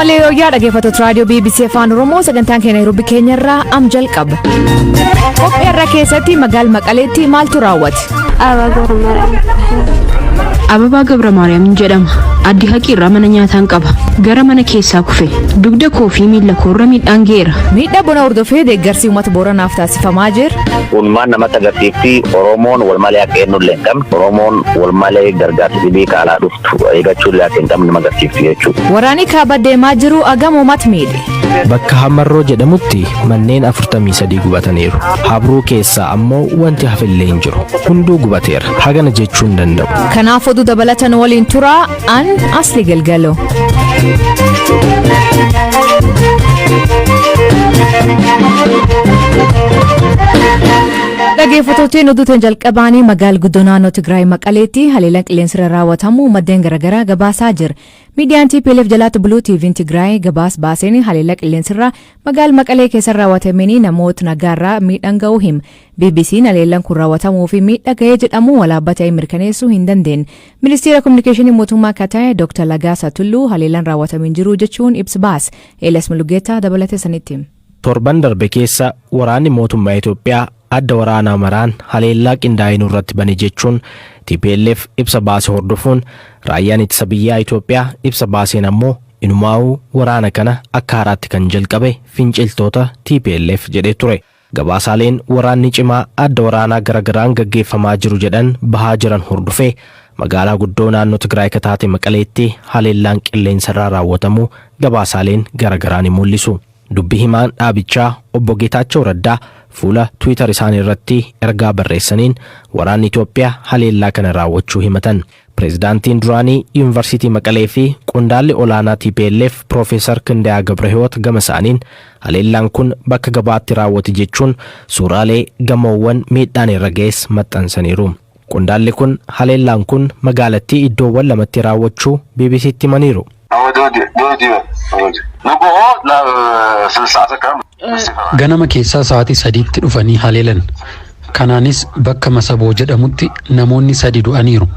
Ammallee yooyyaa dhaggeeffattoota raadiyoo BBC Afaan Oromoo sagantaan keenya Nairobi keenyarraa am jalqaba. Qophii har'a keessatti magaal Maqaleetti maaltu raawwate? Ababaa Gabra Maariyaam jedhama. Addi haqiirraa mana nyaataan qaba. Gara mana keessaa kufe. Dugda koo fi miila koorra miidhaan ga'eera. Miidhaa bona hordofee deeggarsi uummata Booranaaf taasifamaa jira. Kun namatti agarsiifti Oromoon wal malee akka eenyullee hin qabne Oromoon wal malee gargaarsa dhibii kaalaa dhuftu eegachuu illee akka hin qabne nama agarsiifti jechuudha. Waraanni kaaba deemaa jiru agam uummata miidhe. Bakka Hamarroo jedhamutti manneen 43 gubataniiru. Habruu keessaa ammoo wanti hafillee hin jiru. Hunduu gubateera. Hagana jechuu hin danda'u. Kanaaf oduu dabalatan waliin turaa an Asli Galgalo. Dhaggeeffattootni oduutiin jalqabaanii magaal guddoo naannoo Tigraay Maqaleetti haleellaan qilleensarra raawwatamu maddeen garaagaraa gabaasaa jira. Miidiyaan TPLF jalaatti buluu TV'n Tigraay gabaas baaseen haleellaa qilleensarraa magaal Maqalee keessa raawwatameen namoota nagaarraa miidhaan ga'uu hima. BBC'n haleellaan kun raawwatamuu fi miidhaa ga'ee jedhamu walaabaa ta'ee mirkaneessuu hin dandeenye. Ministeera Kominikeeshinii mootummaa akka ta'e Dr. Lagaasaa Tulluu haleellaan raawwatamee hin jiru jechuun ibsa baase. Eelas Mulugeetaa dabalatee sanitti. Torban darbe keessa waraanni mootummaa Itoophiyaa adda waraanaa maraan haleellaa qindaa'ee nurratti bane jechuun TPLF ibsa baase hordofuun raayyaan ittisa biyyaa Itoophiyaa ibsa baaseen ammoo inumaa'uu waraana kana akka haaraatti kan jalqabe finciltoota TPLF jedhee ture. Gabaasaaleen waraanni cimaa adda waraanaa garagaraan gaggeeffamaa jiru jedhan bahaa jiran hordofee magaalaa guddoo naannoo Tigraay kan taate Maqaleetti haleellaan qilleensarraa raawwatamu gabaasaaleen garagaraa ni mul'isu. Dubbi himaan dhaabichaa obbo Geetaachoo Raddaa fuula Tiwiitar isaanii irratti ergaa barreessaniin waraanni Itoophiyaa haleellaa kana raawwachuu himatan. Pireezidaantiin duraanii Yuunivarsiitii Maqalee fi qondaalli olaanaa TPLF Piroofeesar Kindayaa Gabrahiwoot gama isaaniin haleellaan kun bakka gabaatti raawwate jechuun suuraalee gamoowwan miidhaan irra ga'es maxxansaniiru. Qondaalli kun haleellaan kun magaalattii iddoowwan lamatti raawwachuu BBCtti himaniiru. Ganama keessaa sa'aatii 3tti dhufanii haleelan. Kanaanis bakka Masaboo jedhamutti namoonni sadi du'aniiru.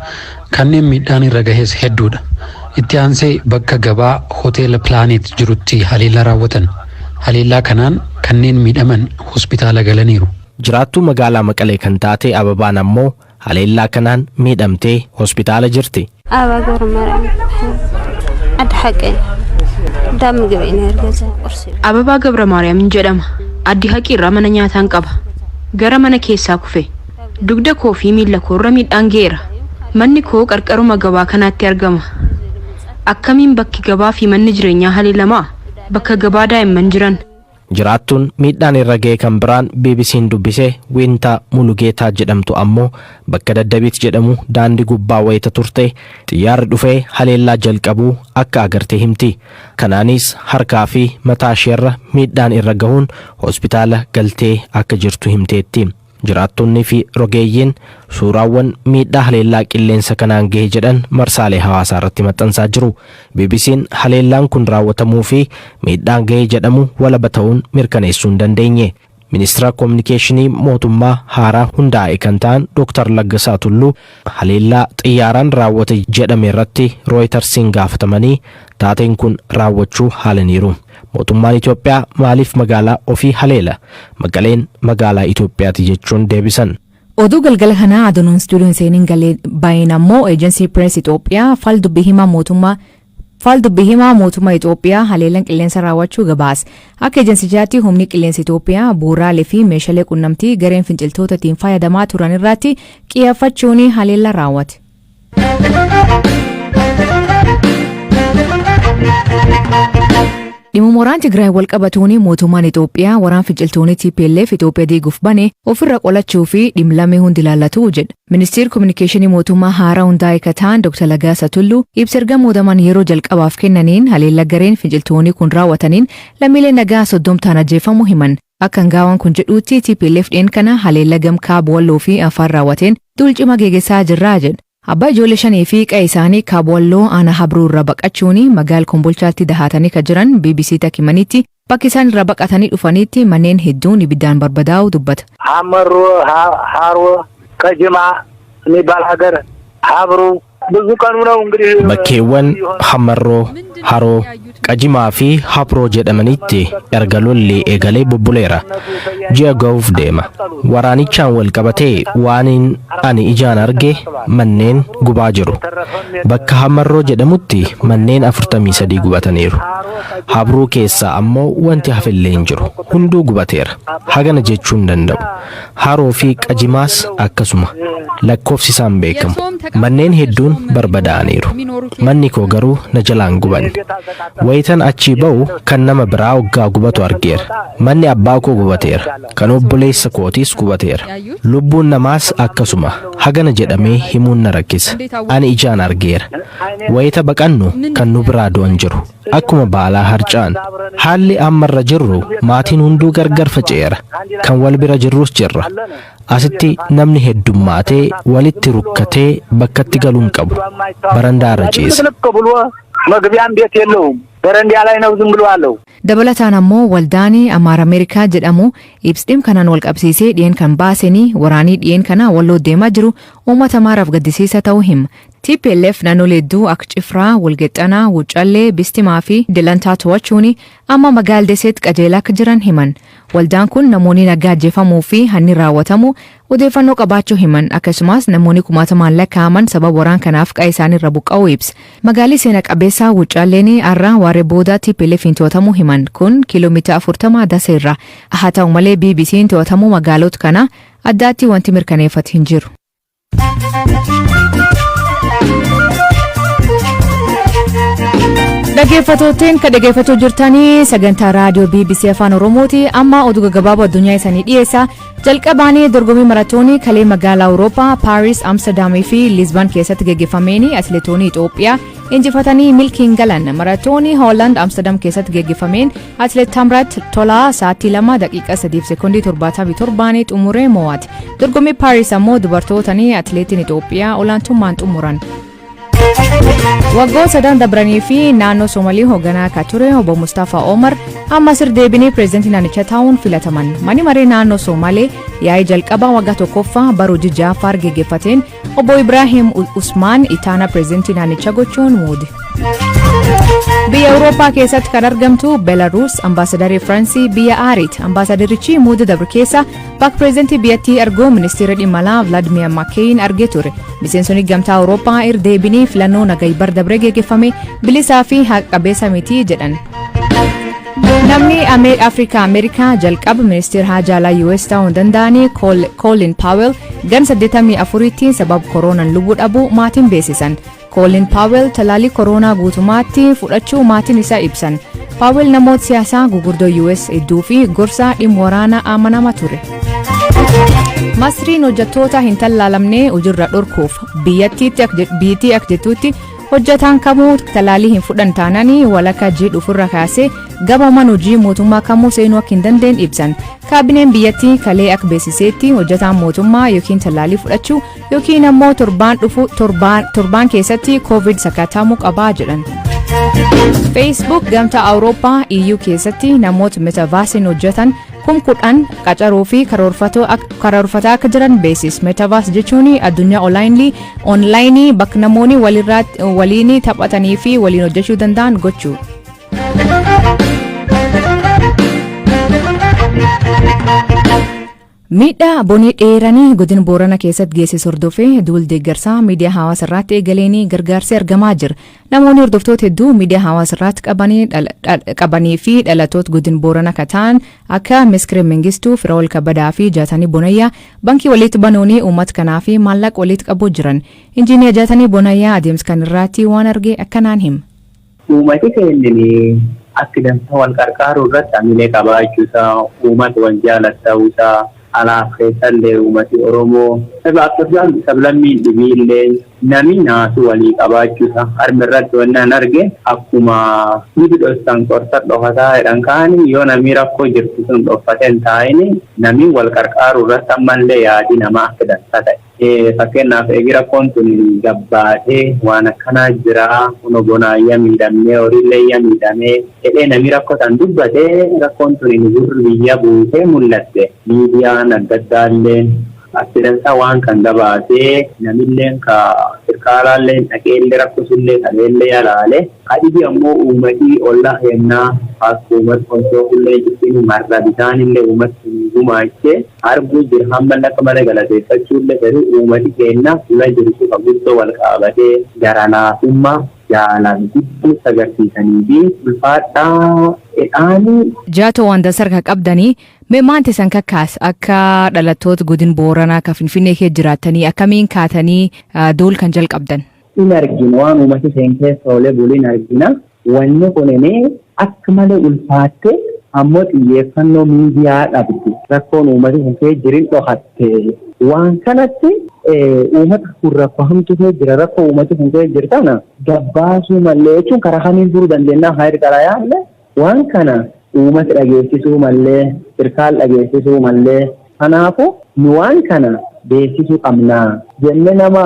Kanneen miidhaan irra gahes hedduudha. Itti aansee bakka gabaa Hoteela Pilaaneet jirutti haleellaa raawwatan. Haleellaa kanaan kanneen miidhaman hospitaala galaniiru. Jiraattuu magaalaa Maqalee kan taate Ababaan ammoo haleellaa kanaan miidhamtee hospitaala jirti. Ababaa Gabra Maariyaam adda haqee Ababaa Gabra Maariyaam jedhama. Addi haqiirraa mana nyaataan qaba. Gara mana keessaa kufe. Dugda koo fi miila koorra miidhaan ga'eera. Manni koo qarqaruma gabaa kanaatti argama. Akkamiin bakki gabaa fi manni jireenyaa haleelamaa? Bakka gabaa daa'imman jiran. Jiraattuun miidhaan irra ga'e kan biraan BBC'n dubbise Wiintaa Mulugeetaa jedhamtu ammoo bakka Daddabiit jedhamu daandii gubbaa wayita turte xiyyaarri dhufee haleellaa jalqabuu akka agarte himti. Kanaanis harkaa fi mataa isheerra miidhaan irra gahuun hospitaala galtee akka jirtu himteetti. Jiraattonnii fi rogeeyyiin suuraawwan miidhaa haleellaa qilleensa kanaan gahe jedhan marsaalee hawaasaa irratti maxxansaa jiru. BBC'n haleellaan kun raawwatamuu fi miidhaan gahe jedhamu walaba ta'uun mirkaneessuu hin dandeenye. Ministeera Kominikeeshinii mootummaa haaraa hundaa'e kan ta'an Dr. Laggasaa Tulluu haleellaa xiyyaaraan raawwate jedhame irratti Rooyitersiin gaafatamanii taateen kun raawwachuu haalaniiru. Mootummaan Itoophiyaa maaliif magaalaa ofii haleela? Maqaleen magaalaa Itoophiyaati jechuun deebisan. Oduu galgala kanaa aduun istuudiyoon seeniin galee baay'een ammoo eejensii pirees Itoophiyaa fal dubbii himaa mootummaa Fal dubbii himaa mootummaa Itoophiyaa haleellaan qilleensa raawwachuu gabaase. Akka ejensichaatti humni qilleensa Itoophiyaa bu'uuraalee fi meeshaalee qunnamtii gareen finciltoota ittiin fayyadamaa turan irratti xiyyeeffachuun haleellaa raawwate. Dhimma waraana Tigraay wal qabatuun mootummaan Itoophiyaa waraan finciltoonni TPLF Itoophiyaa diiguuf bane ofirra qolachuu fi dhimlamee hundi ilaallatu jedha. Ministeerri Kominikeeshinii mootummaa haaraa hundaa'e kan ta'an Dr. Lagaasaa Tulluu ibsa erga muudaman yeroo jalqabaaf kennaniin haleellaa gareen finciltoonni kun raawwataniin lammiilee nagaa 30 ajjeefamuu himan. Akka hangaawaan kun jedhuutti TPLF dhiyeen kana haleellaa gam kaaba Walloo fi Afaan raawwateen duul cimaa geggeessaa jirraa jedha. Abbaa ijoollee shanii fi qe'ee isaanii kaaba Walloo aanaa Habruu irraa baqachuun magaala Kombolchaatti dahatanii kan jiran BBC takkimanitti bakki isaan irraa baqatanii dhufanitti manneen hedduun ibiddaan barbadaa'uu dubbata. ሐመሮ ሃሮ ከጅማ የሚባል ሀገር ሀብሩ ብዙ ቀኑ ነው እንግዲህ Bakkeewwan Hamarroo, Haroo, Qajimaa fi Habroo jedhamanitti erga lolli eegalee bubbuleera. Ji'a ga'uuf deema. Waraanichaan wal qabatee waan ani ijaan arge manneen gubaa jiru. Bakka Hamarroo jedhamutti manneen 43 gubataniiru. Habroo keessaa ammoo wanti hafillee hin jiru. Hunduu gubateera. Hagana jechuu hin danda'u. Haroo fi Qajimaas akkasuma. Lakkoofsi isaan beekamu. Manneen hedduun barbadaa'aniiru. Manni koo garuu na jalaan gubanne. Wayitan achii ba'u kan nama biraa waggaa gubatu argeera. Manni abbaa koo gubateera. Kan obboleessa kootiis gubateera. Lubbuun namaas akkasuma. Hagana jedhamee himuun na rakkisa. Ani ijaan argeera. Wayita baqannu kan nu biraa du'an jiru. Akkuma baalaa harca'an. Haalli ammarra jirru maatiin hunduu gargar faca'eera. Kan wal bira jirrus jirra. Asitti namni heddummaatee walitti rukkatee bakkatti galuu hin qabu. Barandaa irra ciisa. ልቅ ብሎ መግቢያም ቤት የለውም። በረንዳ ላይ ነው ዝም ብሎ አለው። Dabalataan ammoo waldaan Amaara Ameerikaa jedhamu ibsidhiin kanaan wal qabsiisee dhiyeen kan baasanii waraanii dhiyeen kana walloo deemaa jiru uummata Amaaraaf gaddisiisa ta'uu hima. TPLF naannolee hedduu akka Cifraa, Walqixxanaa, Wuccallee, Bistimaa fi Dilantaa to'achuun amma magaalaa Deseetti qajeelaa akka jiran himan. Waldaan kun namoonni nagaa ajjeefamuu fi hanni raawwatamu odeeffannoo qabaachuu himan, akkasumas namoonni kumaatamaan lakkaa'aman sababa waraan kanaaf qa'ee isaanii irra buqqa'uu ibsa. Magaalli seena qabeessaa Wuccalleen har'a waaree booda TPLF to'atamuu himan, kun kiiloomeetira 40 Dasee irra. Haa ta'u malee BBC'n to'atamuu magaalota kana addaatti wanti mirkaneeffate hin jiru. Dhaggeeffattootni kan dhaggeeffachuu jirtanii sagantaa raadiyoo BBC Afaan Oromooti. Amma oduu gaggabaaboo addunyaa isanii dhiyeessa. Jalqabaanii dorgommii maratoonii kalee magaalaa Awurooppaa Paaris, Amsterdamii fi Lisbon keessatti geggeeffameen atileetonni Itoophiyaa injifatanii milkiin galan. Maratoonii Hoolaand Amsterdam keessatti geggeeffameen atileet Tamrat Tolaa sa'aatii 2 daqiiqa 3 sekoondii 77 xumuree mo'ate. Dorgommii Paaris ammoo dubartootanii atileetiin Itoophiyaa olaantummaan xumuran. Waggoota 3 dabranii fi naannoo Somalii hoogganaa akka ture obbo Mustapha Omar amma sir deebinii pireezidantii naannichaa ta'uun filataman. Manni maree naannoo Somalee yaa'ii jalqabaa waggaa tokkoffaa bara hojii ja'affaa geggeeffateen obbo Ibrahim Usmaan itaana pireezidantii naannichaa gochuun muude. Biyya Awurooppaa keessatti kan argamtu Belarus ambaasadarii Firansii biyya aariit. Ambaasadarichi muuda dabre keessa bakka pireezidantii biyyattii arguu ministeera dhimma alaa Vladimir Makeyin argee ture. Miseensonni gamtaa Awurooppaa irra deebinii filannoo nagayi bar dabree geggeeffame bilisaa fi haqa qabeessa miti jedhan. Namni Afrikaa Ameerikaa jalqaba ministeera haajaa alaa US ta'uu danda'anii Colin Powell gan 84tti sababa koronaan lubbuu dhabuu maatiin beeksisan. Colin Powell talaalii koronaa guutummaatti fudhachuu maatiin isaa ibsan. Powell namoota siyaasaa gurguddoo US hedduu fi gorsaa dhimma waraanaa amanama ture. Masriin hojjettoota hin tallaalamne hojiirra dhorkuuf biyyattii akka jettutti hojjetaan kamuu talaalii hin fudhan taananii walakkaa ji'a dhufurra kaasee gama mana hojii mootummaa kamuu seenuu akka hin dandeenye ibsan. Kaabineen biyyattii kalee akka beeksisetti hojjetaan mootummaa yookiin talaalii fudhachuu yookiin ammoo torbaan dhufu torbaan keessatti COVID sakatamuu qabaa jedhan. Facebook gamtaa Awurooppaa EU keessatti namoota metaversiin hojjetan 10,000 qacaruu fi karoorfataa akka jiran beeksise. Metaverse jechuun addunyaa onlaayinii bakka namoonni waliin taphatanii fi waliin hojjechuu danda'an gochuu. Miidhaa bonii dheeranii godina Boorana keessatti geessisu hordofee duul deeggarsaa miidiyaa hawaasaa irratti eegaleenii gargaarsi argamaa jira. Namoonni hordoftoota hedduu miidiyaa hawaasaa irratti qabanii fi dhalatoota godina Boorana akka ta'an akka Miskiree Mengistuu, Firaa'ol Kabbadaa fi Jaatanii Bonayyaa bankii walitti banuunii uummata kanaa fi maallaqa walitti qabuu jiran. Injiiniyaa Jaatanii Bonayyaa adeemsa kan irratti waan arge akkanaan hima. Uummati keenya akka dansaa wal qarqaaruu irratti hamilee qabaachuusaa, uummata wal jaallata'uusaa, alaaf keessallee uummati Oromoo sablammiin dhibiillee nami naasu walii qabaachuusaa harmi irratti wannan arge akkuma nibi dhossan qorsa dhokataa jedhan kaani yoo namni rakkoo jirtu sun dhokfatee hin taa'in nami wal qarqaaruu irratti ammallee yaadi namaa akka dansaa ta'e. Fakkeenyaaf, eegi rakkoon tun gabbaatee waan akkanaa jira, kun bonaayya miidhamnee horiillee miidhamee jedhee namni rakkoo san dubbatee rakkoon tun gurri biyya buutee mul'atte miidiyaan adda addaallee Accident waan kan gabaasee namilleen ka sirkaalaallee dhaqeellee rakkosullee kaleellee yalaale. Kadhibi ammoo uummatii olla kennaa akka uummata konsoofullee jirtiin marra bisaanillee uummati gumaachee arguu jira hamma akka malee galateeffachuullee fedhu uummati keenya fuula jirtu ka guddoo wal qabatee gara laafummaa jaalan guddoo agarsiisanii fi ulfaadhaa jedhaanii. Jaatoo waan dasarka qabdanii, mee maanti san kakkaas akka dhalattoota godin Booranaa ka Finfinnee kee jiraattanii akkamiin kaatanii duul kan jalqabdan? In argina, waan uummati seen keessa oolee bulu in argina. Wanni kunini akka malee ulfaatte, ammoo xiyyeeffannoo miidiyaa dhabdi. Rakkoon uummati kun kee jirin dhokatte. Waan kanatti uummata kun rakkoo hamtu kee jira, rakkoo uummati kun kee jira kana gabbaasuu mallee jechuun karaa kamiin furuu dandeenya hayir karaa yaalle waan kana uummata dhageessisuu mallee, sirkaal dhageessisuu mallee. Kanaafuu nu waan kana beeksisuu qabna jenne nama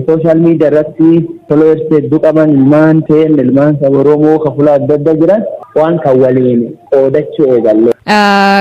social media irratti followers hedduu qaban, ilmaan ta'een, ilmaan saba Oromoo kafula adda addaa jiran, waan kan waliin qoodachuu eegalle.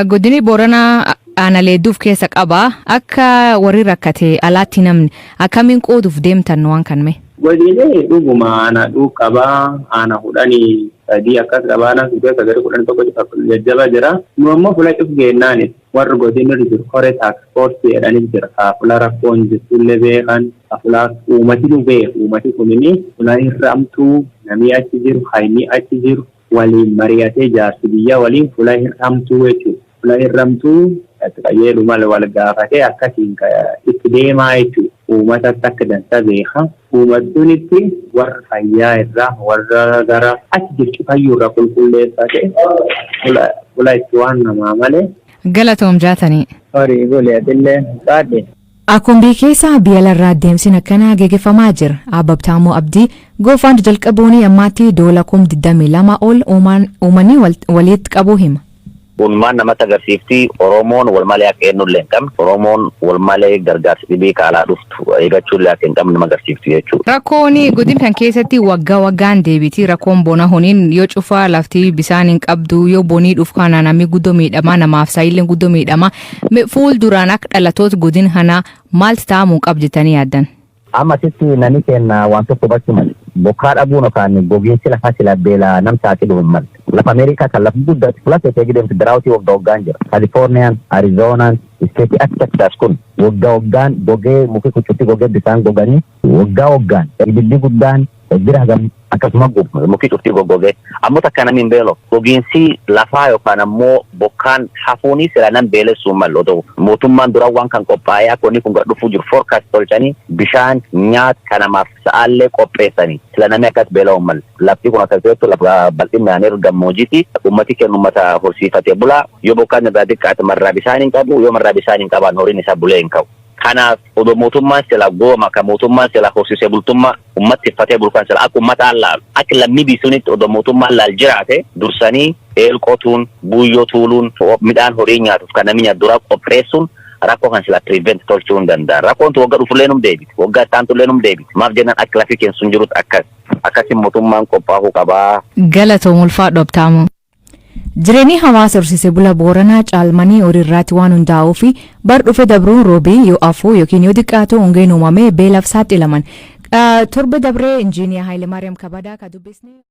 Godini Booranaa aanaalee hedduuf keessa qaba. Akka warri rakkate alaatti namni akkamiin qooduuf deemtan waan kan mee? Godinee dhuguma aanaa dhuu qabaa, aana 13 akkas qabaa, aanaa sun keessa gara 11 jajjaba jira. Nu ammoo fula cuf geennaanis warri godinni jiru koree task force jedhanis jira. Ka fula rakkoon jirtullee beekan, ka fula uummati nu beeku, uummati kunini fula hir'amtuu namni achi jiru, hayni achi jiru waliin mari'atee jaarsi biyya waliin fula hir'amtuu jechuudha. Fula hir'amtuu itti qajeelu malee wal gaafatee akkasiin itti deemaa jechuudha. Uummatatti akka dansa beeka. Uummattoonitti warra fayyaa irraa warra gara achi jirtu fayyuu irraa qulqulleeffate fula itti waan namaa malee. Galatoom, Jaatanii. Horii golee, atillee baadhe. Akkuma biyya keessa biyya larraa deemsin akkanaa geggeeffamaa jira. Abbabtaamoo Abdii GoFund jalqabuun ammaatti doola 22,000 ol uumanii walitti qabuu hima. Kun namatti agarsiifti Oromoon wal malee akka eenyullee hin qabne, Oromoon wal malee gargaarsa dhibii kaalaa dhuftu eeggachuullee akka hin qabne nama agarsiifti jechuudha. Rakkoon godin kan keessatti waggaa waggaan deebiti. Rakkoon bona honiin yoo cufaa lafti bisaan hin qabdu, yoo bonii dhufu kana namni guddoo miidhamaa, namaaf saayilleen guddoo miidhamaa. Fuulduraan akka dhalatoota godin kanaa maaltu ta'amuu qab jettanii yaaddan? Amma asitti namni keenya waan tokko hubachuu malee, bokkaa dhabuun yookaan gogiinsi lafaa sila beela nam saaxilu hin malle. Lafa Ameerikaa kan lafa guddaatti fula ta'e deemtu drought waggaa waggaan jira. Kalifoorniyaan, Arizoonaan, state akka Texas kun waggaa waggaan gogee, muki kucutti gogee, bisaan goganii, waggaa waggaan ibiddi guddaan bira hagam akkasuma muki cuftii goggogee, ammoo takka namni hin beelo. Gogiinsi lafaa yookaan ammoo bokkaan hafuuni sila nam beelessuu hin malu, otoo mootummaan dura waan kan qophaa'ee akka wanni kun gad dhufuu jiru forecast tolchanii, bishaan, nyaata kanamaaf sa'aallee qopheessanii, sila namni akkas beela'uu hin malu. Lafti kun akkas jettu lafa bal'inaan gammoojjiiti. Ummati kennu ummata horsiifatee bulaa. Yoo bokkaan irraa xiqqaate marraa bishaan hin qabu, yoo marraa bishaan hin qabaan horiin isaa bulee hin ka'u. Kanaaf odoo mootummaan sila gooma ka mootummaan sila horsiisee bultummaa ummatti uffatee bulkan sila akka ummataan laalu, akka lammii biisuunitti odoo mootummaan laal jiraate, dursanii eel qotuun, buuyyoo tuuluun, midhaan horii nyaatuuf kan namni nyaatu duraa qopheessuun rakkoo kan sila prevent tolchuu hin danda'an. Rakkoon tu waggaa dhufullee num deebiti. Waggaa itti num deebiti. Maaf jennaan akka lafi keenya sun jirutti akkas. Akkasiin mootummaan qophaa'uu qabaa. Galatoom, ulfaadhu, Abtaamu. Jireenyi hawaasa horsiisee bula Booranaa caalmanii horiirraatti waan hundaa'uu fi bar dhufe dabruun roobii yoo afuu yookiin yoo xiqqaatu hongeen uumamee beelaaf saaxilaman. Torba dabree Injiiniyaa Haayilemaariyaam Kabadaa ka dubbisne.